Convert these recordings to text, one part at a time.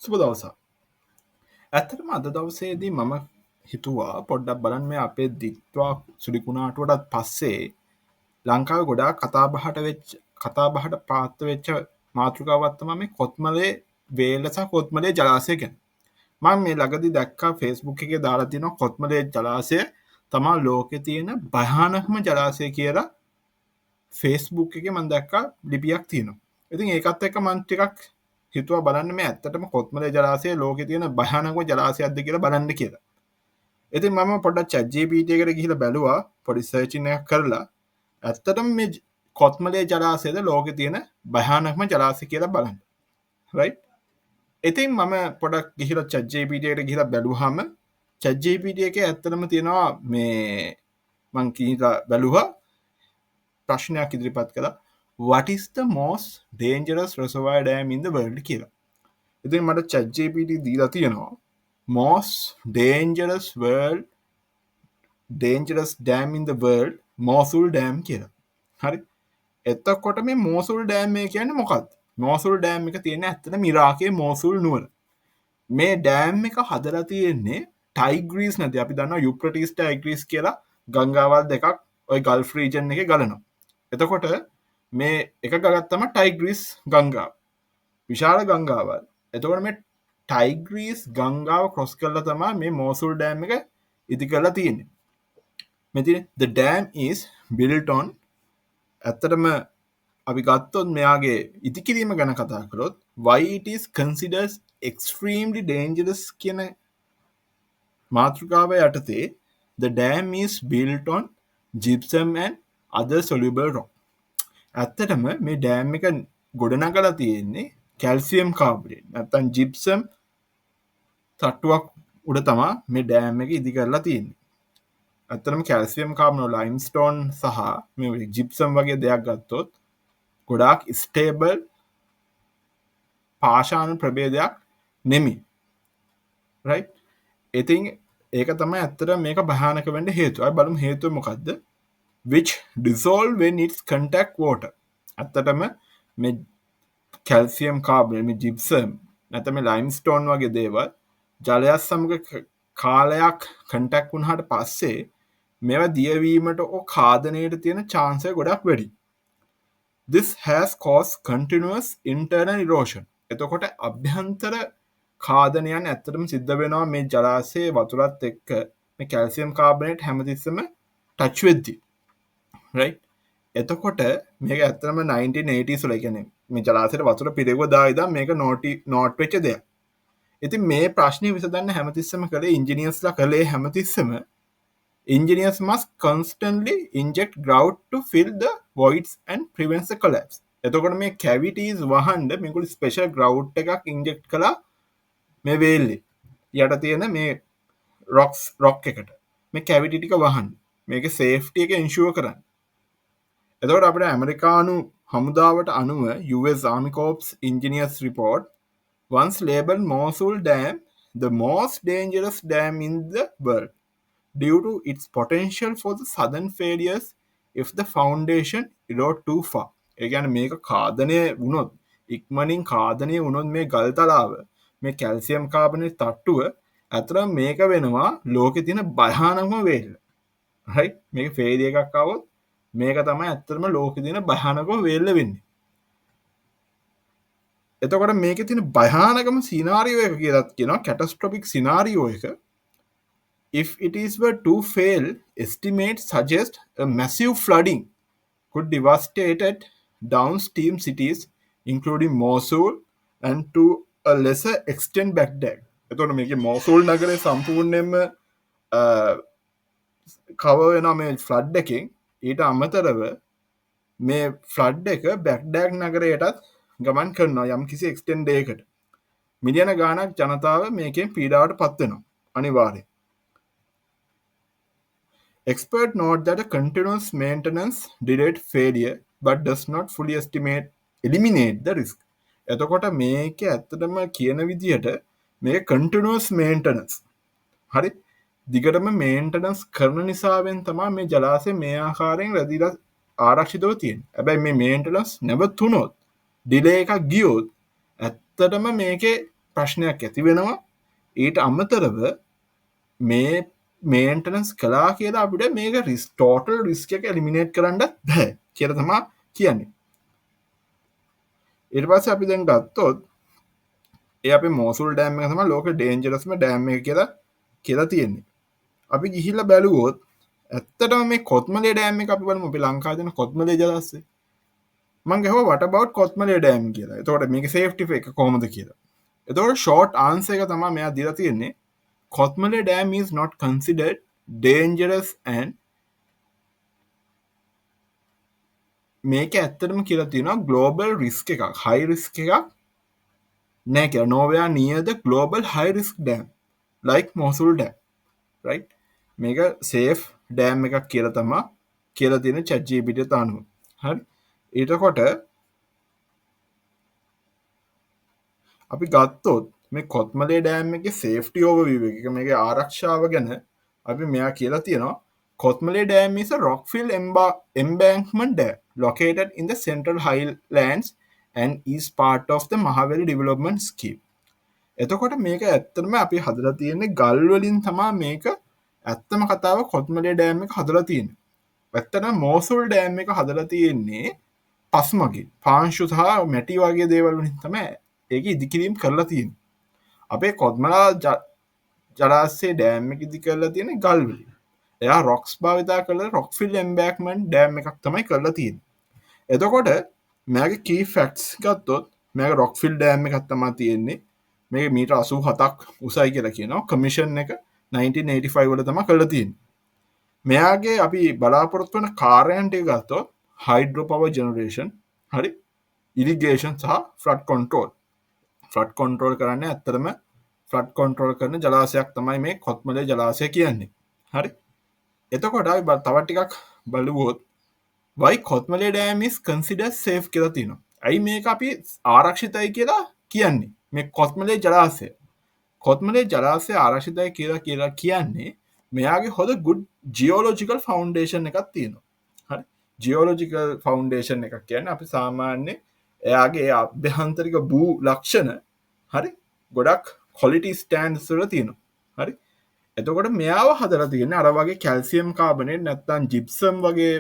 සුබ දවසක්. ඇත්තටම අද දවසේදී මම හිතුවා පොඩ්ඩක් බලන්න මේ අපේ දිත්වා සුලිකුණාටුවටත් පස්සේ ලංකාවේ ගොඩාක් කතා බහට වෙච්ච, කතා බහට පාත්‍ර වෙච්ච මාතෘකාවක් තමයි මේ කොත්මලේ වේල සහ කොත්මලේ ජලාශය ගැන. මම මේ ළඟදී දැක්කා Facebook එකේ දාලා තියෙනවා කොත්මලේ ජලාශය තමා ලෝකේ තියෙන භයානකම ජලාශය කියලා. Facebook එකේ මම දැක්කා ලිපියක් තියෙනවා. ඉතින් ඒකත් එක්ක මං ටිකක් හිතුවා බලන්න මේ ඇත්තටම කොත්මලේ ජලාශය ලෝකේ තියෙන භයානකම ජලාශයක්ද කියලා බලන්න කියලා. ඉතින් මම පොඩ්ඩක් chat GPT එකට ගිහිල්ලා බැලුවා, පොඩි සර්චින් එකක් කරලා, ඇත්තටම මේ කොත්මලේ ජලාශයද ලෝකේ තියෙන භයානකම ජලාශය කියලා බලන්න. රයිට්? ඉතින් මම පොඩක් ගිහිල්ලා chat GPT එකට ගිහිල්ලා බැලුවාම chat GPT එකේ ඇත්තටම තියෙනවා මේ මං ගිහිල්ලා බැලුවා, ප්‍රශ්නයක් ඉදිරිපත් කළා, "What is the most dangerous reservoir dam in the world?" කියලා. ඉතින් මට chat GPT දීලා තියෙනවා most dangerous world dangerous dam in the world Mosul dam කියලා. හරි. එතකොට මේ මෝසුල් ඩෑම් එක කියන්නේ මොකක්ද? මෝසුල් ඩෑම් එක තියෙන්නේ ඇත්තටම ඉරාකයේ මෝසුල් නුවර. මේ ඩෑම් එක හදලා තියෙන්නේ ටයිග්‍රීස් නදිය. අපි දන්නවා යුප්‍රටිස් ටයිග්‍රීස් කියලා ගංගාවල් දෙකක් ඔය ගල්ෆ් රීජන් එකේ ගලනවා. එතකොට මේ එක ගඟක් තමයි ටයිග්‍රීස් ගංගාව. විශාල ගංගාවල්. එතකොට මේ ටයිග්‍රීස් ගංගාව ක්‍රොස් කරලා තමයි මේ මෝසුල් ඩෑම් එක ඉදි කරලා තියෙන්නේ. මෙතන the dam is built on, ඇත්තටම අපි ගත්තොත් මෙයාගේ ඉදිකිරීම ගැන කතා කළොත්, why it is considered extremely dangerous කියන මාතෘකාව යටතේ the dam is built on gypsum and other soluble rock. ඇත්තටම මේ ඩෑම් එක ගොඩනගලා තියෙන්නේ කැල්සියම් කාබනේට් නැත්තම් ජිප්සම් තට්ටුවක් උඩ තමා මේ ඩෑම් එක ඉදි කරලා තියෙන්නේ. ඇත්තටම කැල්සියම් කාබනේට්, ලයිම්ස්ටෝන් සහ මේ ජිප්සම් වගේ දෙයක් ගත්තොත් ගොඩාක් ස්ටේබල් පාෂාණ ප්‍රභේදයක් නෙමෙයි. රයිට්? ඉතින් ඒක තමයි ඇත්තටම මේක භයානක වෙන්න හේතුව. අපි බලමු හේතුව මොකද්ද? Which dissolve when it's contact water. ඇත්තටම මේ කැල්සියම් කාබනේට්, මේ ජිප්සම් නැත්නම් මේ ලයිම්ස්ටෝන් වගේ දේවල් ජලයත් සමග කාලයක් කන්ටැක්ට් වුණාට පස්සේ මේවා දියවීමට ඕ ඛාදනයට තියෙන චාන්ස් එක ගොඩක් වැඩි. This has caused continuous internal erosion. එතකොට අභ්‍යන්තර ඛාදනයන් ඇත්තටම සිද්ධ වෙනවා මේ ජලාශයේ වතුරත් එක්ක මේ කැල්සියම් කාබනේට් හැමතිස්සෙම ටච් වෙද්දි. රයිට්? එතකොට මේක ඇත්තටම 1980s වල, ඒ කියන්නේ මේ ජලාශයට වතුර පිරෙව්ව දා ඉඳන් මේක නෝට් වෙච්ච දෙයක්. ඉතින් මේ ප්‍රශ්නේ විසඳන්න හැමතිස්සෙම කළේ, ඉන්ජිනියර්ස්ලා කළේ හැමතිස්සෙම, engineers must constantly inject grout to fill the voids and prevent the collapse. එතකොට මේ කැවිටීස් වහන්න මේගොල්ලෝ ස්පෙෂල් ග්‍රවුට් එකක් ඉන්ජෙක්ට් කළා මේ වේල්ලේ යට තියෙන මේ රොක් එකට මේ කැවිටි ටික වහන්න, මේකේ සේෆ්ටි එක ඉන්ෂුවර් කරන්න. එතකොට අපිට ඇමරිකානු හමුදාවට අනුව US Army Corps Engineers report once labeled Mosul Dam the most dangerous dam in the world due to its potential for the sudden failures if the foundation erode too far. ඒ කියන්නේ මේක ඛාදනය වුණොත්, ඉක්මනින් ඛාදනය වුණොත් මේ ගල් තලාව, මේ කැල්සියම් කාබනේට් තට්ටුව, ඇත්තටම මේක වෙනවා ලෝකේ තියෙන භයානකම වේල්ල. රයිට්? මේක ෆේලියර් එකක් ආවොත් මේක තමයි ඇත්තටම ලෝකේ තියෙන භයානකම වේල්ල වෙන්නේ. එතකොට මේකේ තියෙන භයානකම සිනාරියෝ එක කියලාත් කියනවා, කැටස්ට්‍රොෆික් සිනාරියෝ එක. If it is were to fail, estimates suggest a massive flooding could devastate downstream cities including Mosul and to a lesser extent Baghdad. එතකොට මේකේ මොසුල් නගරය සම්පූර්ණයෙන්ම කවර් වෙනවා මේ ෆ්ලඩ් එකෙන්. ඊට අමතරව මේ ෆ්ලඩ් එක බැග්ඩෑඩ් නගරයටත් ගමන් කරනවා යම් කිසි එක්ස්ටෙන්ඩ් එකකට. මිලියන ගාණක් ජනතාව මේකෙන් පීඩාවට පත් වෙනවා අනිවාර්යයෙන්. Expert note that a continuous maintenance delayed failure but does not fully estimate eliminate the risk. එතකොට මේක ඇත්තටම කියන විදිහට මේක කන්ටිනියස් මේන්ටනන්ස්, හරි දිගටම මේන්ටනන්ස් කරන නිසාවෙන් තමයි මේ ජලාශය මේ ආකාරයෙන් රැඳිලා ආරක්ෂිතව තියෙන්නේ. හැබැයි මේ මේන්ටනන්ස් නැවතුනොත්, ඩිලේ එකක් ගියොත් ඇත්තටම මේකේ ප්‍රශ්නයක් ඇති වෙනවා. ඊට අමතරව මේ මේන්ටනන්ස් කළා කියලා අපිට මේක රිස්ක්, ටෝටල් රිස්ක් එක එලිමිනේට් කරන්න බෑ කියලා තමයි කියන්නේ. ඊට පස්සේ අපි දැන් ගත්තොත් ඒ අපේ මෝසුල් ඩෑම් එක තමයි ලෝකෙ ඩේන්ජරස්ම ඩෑම් එක කියලා තියෙන්නේ. අපි ගිහිල්ලා බැලුවොත් ඇත්තටම මේ කොත්මලේ ඩෑම් එක අපි බලමු. අපි ලංකාවේ තියෙන කොත්මලේ ජලාශය. මං ගැහුවා what about Kotmale dam කියලා. එතකොට මේකේ සේෆ්ටි එක කොහොමද කියලා. එතකොට ෂෝට් ආන්සර් එක තමයි මෙයා දීලා තියෙන්නේ. Kotmale dam is not considered dangerous and මේක ඇත්තටම කියලා තියෙනවා ග්ලෝබල් රිස්ක් එකක්, හයි රිස්ක් එකක් නෑ කියලා. Nowhere near the global high risk dam like Mosul dam, right? මේක සේෆ් ඩෑම් එකක් කියලා තමා කියලා තියෙන chat GPT අනුව. හරි. ඊටකොට අපි ගත්තොත් මේ කොත්මලේ ඩෑම් එකේ සේෆ්ටි ඕවර්විව් එක, මේකේ ආරක්ෂාව ගැන අපි මෙයා කියලා තියෙනවා. Kotmale Dam is a rockfill embankment dam located in the Central Highlands and is part of the Mahaweli Development Scheme. එතකොට මේක ඇත්තටම අපි හදලා තියෙන්නේ ගල් වලින් තමා මේක ඇත්තම කතාව කොත්මලේ ඩෑම් එක හදලා තියෙන්නේ. ඇත්තටම මෝසුල් ඩෑම් එක හදලා තියෙන්නේ පස් මගින්, පාංශු සහ මැටි වගේ දේවල් වලින් තමයි ඒක ඉදිකිරීම කරලා තියෙන්නේ. අපේ කොත්මලා ජලාශයේ ඩෑම් එක ඉදි කරලා තියෙන්නේ ගල් වලින්. එයා රොක්ස් භාවිතා කරලා රොක්ෆිල් එම්බැක්මන්ට් ඩෑම් එකක් තමයි කරලා තියෙන්නේ. එතකොට මෙයාගේ කී ෆැක්ට්ස් ගත්තොත් මෙයාගේ රොක්ෆිල් ඩෑම් එකක් තමයි තියෙන්නේ. මේක මීටර 87ක් උසයි කියලා කියනවා. කමිෂන් එක 1985 වල තමයි කරලා තියෙන්නේ. මෙයාගේ අපි බලාපොරොත්තු වෙන කාර්යයන් ටික ගත්තොත් හයිඩ්‍රෝ පවර් ජෙනරේෂන්, හරි, ඉරිගේෂන් සහ ෆ්ලඩ් කන්ට්‍රෝල්. ෆ්ලඩ් කන්ට්‍රෝල් කරන්නේ ඇත්තටම ෆ්ලඩ් කන්ට්‍රෝල් කරන ජලාශයක් තමයි මේ කොත්මලේ ජලාශය කියන්නේ. හරි. එතකොට අපි තව ටිකක් බලුවොත් why Kotmale dam is considered safe කියලා තියෙනවා. ඇයි මේක අපි ආරක්ෂිතයි කියලා කියන්නේ? මේ කොත්මලේ ජලාශය. කොත්මලේ ජලාශය ආරක්ෂිතයි කියලා කියන්නේ මෙයාගේ හොඳ good geological foundation එකක් තියෙනවා. හරි. geological foundation එකක් කියන්නේ අපි සාමාන්‍ය එයාගේ අභ්‍යන්තරික භූ ලක්ෂණ, හරි, ගොඩක් quality standards වල තියෙනවා. හරි. එතකොට මෙයාව හදලා තියෙන්නේ අර වගේ කැල්සියම් කාබනේට් නැත්නම් ජිප්සම් වගේ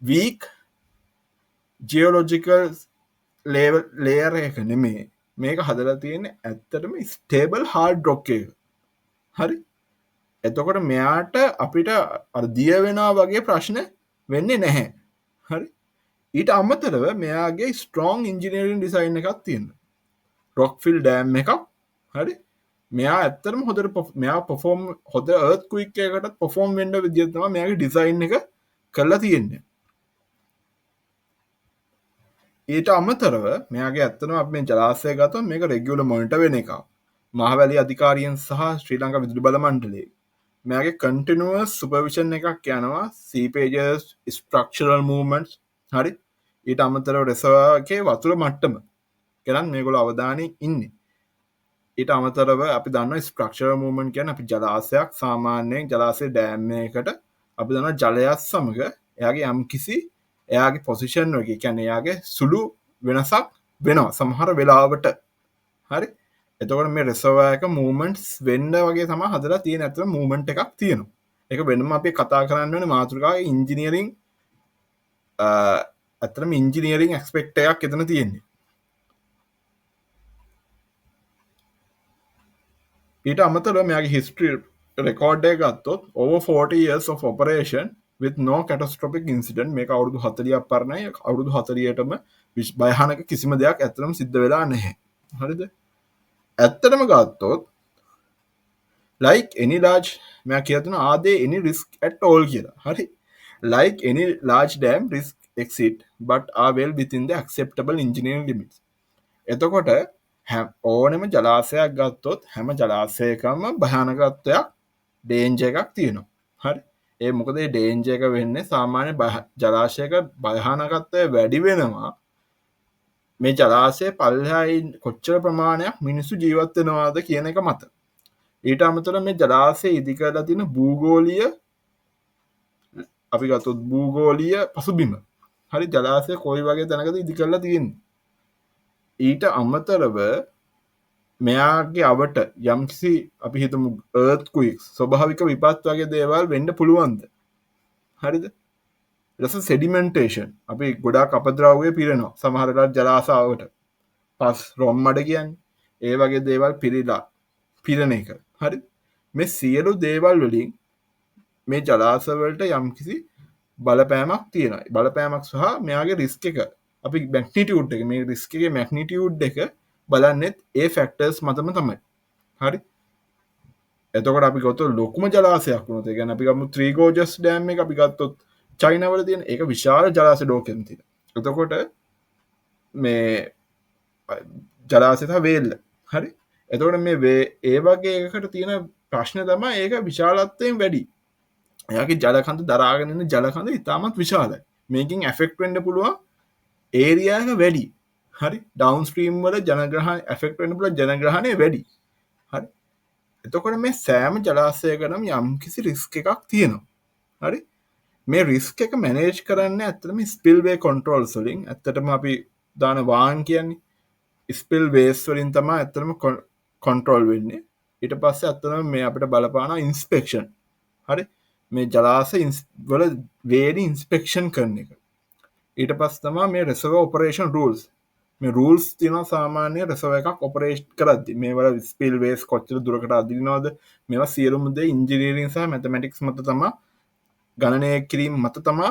වීක් ජියොලොජිකල් ලේයර් එක නෙමෙයි. මේක හදලා තියෙන්නේ ඇත්තටම ස්ටේබල් හાર્ඩ් රොක් එක. හරි. එතකොට මෙයාට අපිට අර දිය වෙනවා වගේ ප්‍රශ්න වෙන්නේ නැහැ. හරි. ඊට අමතරව මෙයාගේ ස්ට්‍රෝං ඉන්ජිනියරින් ඩිසයින් එකක් තියෙනවා. රොක්ෆිල් ඩෑම් එකක්. හරි. මෙයා ඇත්තටම හොඳට මෙයා පර්ෆෝම් හොඳ අර්ත් ක්වික් එකකටත් පර්ෆෝම් වෙන්න විදියට තමයි මෙයාගේ ඩිසයින් එක කරලා තියෙන්නේ. ඊට අමතරව මෙයාගේ ඇත්තටම අපි මේ ජලාශය ගත්තොත් මේක රෙගියුලර් මොනිටර් වෙන එකක්. මහවැලි අධිකාරියෙන් සහ ශ්‍රී ලංකා විදුලි බල මණ්ඩලයේ මෙයාගේ කන්ටිනියුઅස් සුපර්විෂන් එකක් යනවා. සීපේජස්, ස්ට්‍රක්චරල් මූව්මන්ට්ස්, හරි. ඊට අමතරව රෙසර්වර් එකේ වතුර මට්ටම ගැන මේගොල්ලෝ අවධානයෙන් ඉන්නේ. ඊට අමතරව අපි දන්නවා ස්ට්‍රක්චරල් මූව්මන්ට් කියන්නේ අපි ජලාශයක් සාමාන්‍යයෙන් ජලාශය ඩෑම් එකකට අපි දන්නවා ජලයත් සමග එයාගේ යම්කිසි එයාගේ පොසිෂන් එක, ඒ කියන්නේ එයාගේ සුළු වෙනසක් වෙනවා සමහර වෙලාවට. හරි. එතකොට මේ රෙසර්වර් එක මූව්මන්ට්ස් වෙන්න වගේ තමයි හදලා තියෙන. ඇත්තටම මූව්මන්ට් එකක් තියෙනවා. ඒක වෙනම අපි කතා කරන්න ඕනේ මාතෘකාවේ ඉන්ජිනියරින්, ඇත්තටම ඉන්ජිනියරින් ඇස්පෙක්ට් එකක් එතන තියෙන්නේ. ඊට අමතරව මෙයාගේ හිස්ටරි රෙකෝඩ් එක ගත්තොත් over 40 years of operation with no catastrophic incident. මේක අවුරුදු 40ක් පරණයි. අවුරුදු 40ටම භයානක කිසිම දෙයක් ඇත්තටම සිද්ධ වෙලා නැහැ. හරිද? ඇත්තටම ගත්තොත් like any large, මෙයා කියලා තියෙනවා are there any risk at all කියලා. හරි. Like any large dam, risk exist but are well within the acceptable engineering limits. එතකොට ඕනෙම ජලාශයක් ගත්තොත් හැම ජලාශයකම භයානකත්වයක් ඩේන්ජර් එකක් තියෙනවා. හරි. ඒ මොකද ඒ ඩේන්ජර් එක වෙන්නේ සාමාන්‍ය ජලාශයක භයානකත්වය වැඩි වෙනවා මේ ජලාශය පල්ලෙහා කොච්චර ප්‍රමාණයක් මිනිස්සු ජීවත් වෙනවාද කියන එක මත. ඊට අමතරව මේ ජලාශය ඉදි කරලා තියෙන භූගෝලීය, අපි ගත්තොත් භූගෝලීය පසුබිම. හරි, ජලාශය කොයි වගේ තැනකද ඉදි කරලා තියෙන්නේ. ඊට අමතරව මෙයාගේ අවට යම්කිසි අපි හිතමු අර්ත්ක්වේක්ස්, ස්වභාවික විපත් වගේ දේවල් වෙන්න පුළුවන්ද? හරිද? ඊට පස්සේ සෙඩිමෙන්ටේෂන්, අපි ගොඩාක් අපද්‍රව්‍ය පිරෙනවා සමහර වෙලාවට ජලාශාවට, පස් රොම් මඩ කියන්නේ ඒ වගේ දේවල් පිරීලා පිරෙන එක. හරි? මේ සියලු දේවල් වලින් මේ ජලාශ වලට යම්කිසි බලපෑමක් තියෙනවා. බලපෑමක් සහ මෙයාගේ රිස්ක් එක, අපි මැග්නිටියුඩ් එක, මේ රිස්ක් එකේ මැග්නිටියුඩ් එක බලන්නෙත් ඒ ෆැක්ටර්ස් මතම තමයි. හරි? එතකොට අපි ගත්තොත් ලොකුම ජලාශයක් වුණොත්, ඒ කියන්නේ අපි ගමු ත්‍රී ගෝජස් ඩෑම් එක අපි ගත්තොත් චයිනාවල තියෙන, ඒක විශාල ජලාශ ලෝකෙම තියෙන. එතකොට මේ ජලාශය සහ වේල්ල. හරි? එතකොට මේ ඒ වගේ එකකට තියෙන ප්‍රශ්න තමයි ඒක විශාලත්වයෙන් වැඩි. එයාගේ ජලකඳ දරාගෙන ඉන්න ජලකඳ ඉතාමත් විශාලයි. මේකෙන් ඇෆෙක්ට් වෙන්න පුළුවන් ඒරියා එක වැඩි. හරි? ඩවුන් ස්ට්‍රීම් වල ජනග්‍රහණ ඇෆෙක්ට් වෙන්න පුළුවන් ජනග්‍රහණය වැඩි. හරි? එතකොට මේ සෑම ජලාශයකටම යම්කිසි රිස්ක් එකක් තියෙනවා. හරි? මේ රිස්ක් එක මැනේජ් කරන්න ඇත්තටම ස්පිල්වේ කන්ට්‍රෝල්ස් වලින්, ඇත්තටම අපි දාන වාන් කියන්නේ ස්පිල් වේස් වලින් තමයි ඇත්තටම කන්ට්‍රෝල් වෙන්නේ. ඊට පස්සේ ඇත්තටම මේ අපිට බලපාන ඉන්ස්පෙක්ෂන්. හරි? මේ ජලාශ වල වේලි ඉන්ස්පෙක්ෂන් කරන එක. ඊට පස්සේ තමයි මේ රෙසර්වර් ඔපරේෂන් රූල්ස්. මේ රූල්ස් තියෙනවා සාමාන්‍ය රෙසර්වර් එකක් ඔපරේට් කරද්දි. මේ වල ස්පිල් වේස් කොච්චර දුරකට අදිනවද, මේවා සියලුම දේ ඉංජිනේරින් සහ මැතමැටික්ස් මත තමයි ගණනය කිරීම මත තමයි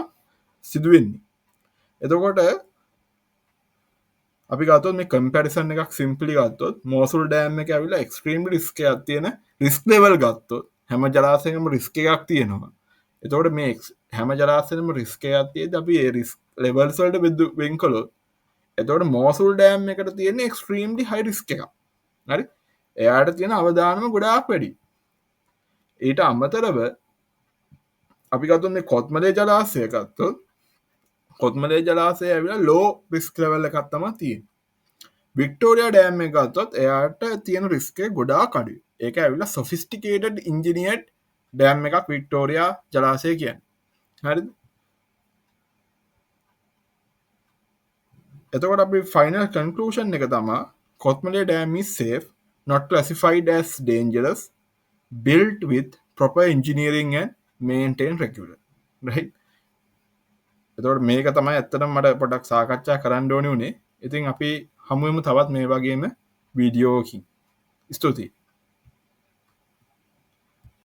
සිදු වෙන්නේ. එතකොට අපි ගත්තොත් මේ කම්පැරිසන් එකක් සිම්ප්ලි ගත්තොත් මෝසුල් ඩෑම් එක ඇවිල්ලා එක්ස්ට්‍රීම් රිස්ක් එකක් තියෙන රිස්ක් ලෙවල් ගත්තොත් හැම ජලාශයකම රිස්ක් එකක් තියෙනවා. එතකොට මේ හැම ජලාශයෙම රිස්ක් එකක් තියෙද්දි අපි ඒ රිස්ක් ලෙවල්ස් වලට වෙන් කළොත් එතකොට මෝසුල් ඩෑම් එකට තියෙන එක්ස්ට්‍රීම්ලි හයි රිස්ක් එකක්. හරි? එයාට තියෙන අවදානම ගොඩාක් වැඩි. ඊට අමතරව අපි ගත්තොත් මේ කොත්මලේ ජලාශය ගත්තොත් කොත්මලේ ජලාශය ඇවිල්ලා ලෝ රිස්ක් ලෙවල් එකක් තමයි තියෙන්නේ. වික්ටෝරියා ඩෑම් එක ගත්තොත් එයාට තියෙන රිස්ක් එක ගොඩාක් අඩුයි. ඒක ඇවිල්ලා සොෆිස්ටිකේටඩ් ඉන්ජිනියර්ඩ් ඩෑම් එකක් වික්ටෝරියා ජලාශය කියන්නේ. හරිද? එතකොට අපි ෆයිනල් කන්ක්ලූෂන් එක තමයි Kotmale dam is safe, not classified as dangerous, built with proper engineering and maintained regular. Right? එතකොට මේක තමයි ඇත්තටම මට පොඩක් සාකච්ඡා කරන්න ඕනේ වුණේ. ඉතින් අපි හමු වෙමු තවත් මේ වගේම වීඩියෝකින්. ස්තුතියි.